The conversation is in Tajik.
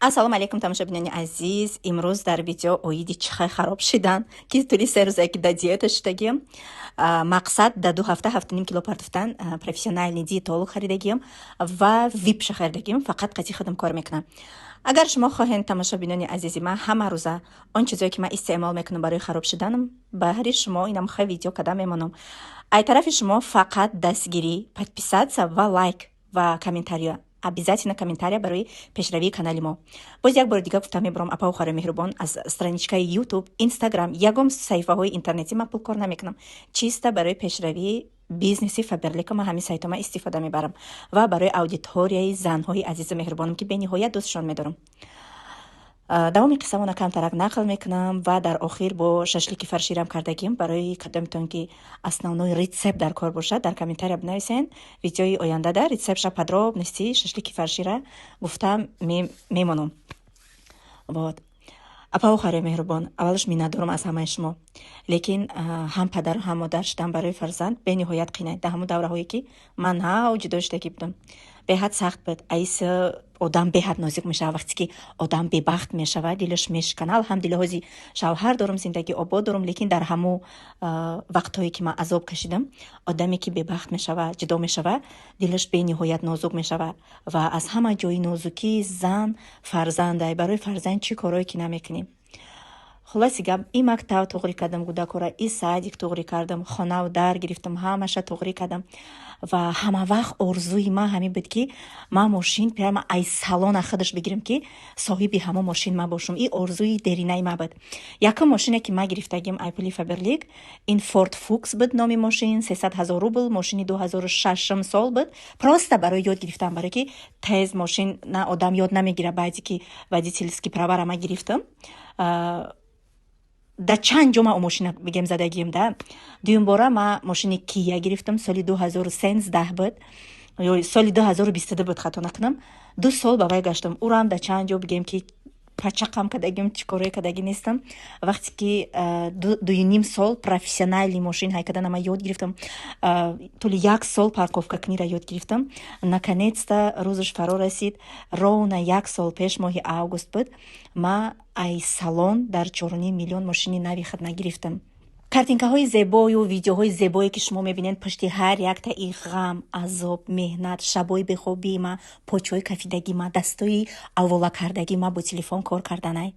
Ассалому алайкум, тамошобинони азиз. Имрӯз дар видео оиди чӣ хел хароб шидан, ки тӯли 3 рӯзае ки дар диета шудагиам. Мақсад дар 2 ҳафта 7,5 кило партофтан. Профессиональный диетолог харидагиам ва випша харидагиам, фақат қати худам кор мекунам. Агар шумо хоҳед, тамошобинони азизи ман, ҳама рӯза он чизое ки ман истеъмол мекунам барои хароб шуданам, баҳри шумо инам хел видео када мемонам. Ай тарафи шумо фақат дастгирӣ, подписаться ва лайк ва комментария, обязательно комментария барои пешравии канали мо. Боз як бори дигар гуфта мебурам, апаву хоҳарои меҳрубон, аз страничкаи YouTube, Instagram, ягон саҳифаҳои интернетӣ ман пул кор намекунам. Чисто барои пешравии бизнеси Фаберлика ман ҳамин сайтома истифода мебарам ва барои аудиторияи занҳои азизу меҳрубонам, ки бениҳоят дӯстшон медорам. Давоми қиссамона камтарак нақл мекунам ва дар охир бо шашлики фарширам кардагим. Барои кадометон ки основной рецепт дар кор бошад, дар комментария бинависен. Видеои ояндада рецептша, подробности шашлики фаршира гуфта мемонам. Вот, апаву хоҳарои меҳрубон, аввалаш миннатдорам аз ҳамаи шумо, лекин ҳам падару ҳам модар шудан барои фарзанд бениҳоят қинай. Дар ҳамон давраҳое ки ман ҳав ҷудо шудагӣ будам, беҳад сахт буд. Аис одам беҳад нозук мешавад. Вақте ки одам бебахт мешавад, дилаш мешикана. Алҳамдулилла, ҳози шавҳар дорам, зиндагӣ обод дорам, лекин дар ҳамон вақтҳое ки ман азоб кашидам, одаме ки бебахт мешавад, ҷудо мешавад, дилаш бениҳоят нозук мешавад. Ва аз ҳама ҷои нозукии зан фарзандай. Барои фарзанд чӣ корое ки намекунем. Хулоси гап, и мактаб туғрӣ кардам кӯдакора, и садик туғрӣ кардам, хонаву дар гирифтам, ҳамаша туғрӣ кардам. Ва ҳама вақт орзуи ман ҳамин буд, ки ман мошин прямо ай салона худаш бигирам, ки соҳиби ҳамон мошин ман бошам. И орзуи деринаи ман буд. Якум мошине ки ман гирифтагим ай пули Фаберлик, ин Форд Фокус буд номи мошин, 300 000 рубл. Мошини 2006-м сол буд. Просто барои ёд гирифтан, барое ки тез мошин на одам ёд намегирад. Баъде ки водительский правара ман гирифтам, да чанд ҷо ман мошина бигем задагием да. Дуюмбора ман мошини Кия гирифтам, соли 2013 буд ё соли 2022 буд, хато накунам. 2 сол ба вай гаштам. Урам да чанд ҷо бигем ки пачақам кардагим, чӣ корое кардагӣ нестам. Вақте ки 2,5 сол профессиональный мошин ҳай кардана ман ёд гирифтам, тӯли як сол парковка кунира ёд гирифтам, наконец-то рӯзаш фаро расид. Ровно як сол пеш, моҳи август буд, ман ай салон дар 4,5 миллион мошини нави худ нагирифтам. Картинкаҳои зебою видеоҳои зебое ки шумо мебинед, пушти ҳар якта и ғам, азоб, меҳнат, шабои бехобии ма, почҳои кафидагӣ ма, дастои аввола кардагӣ ма бо телефон кор карданай.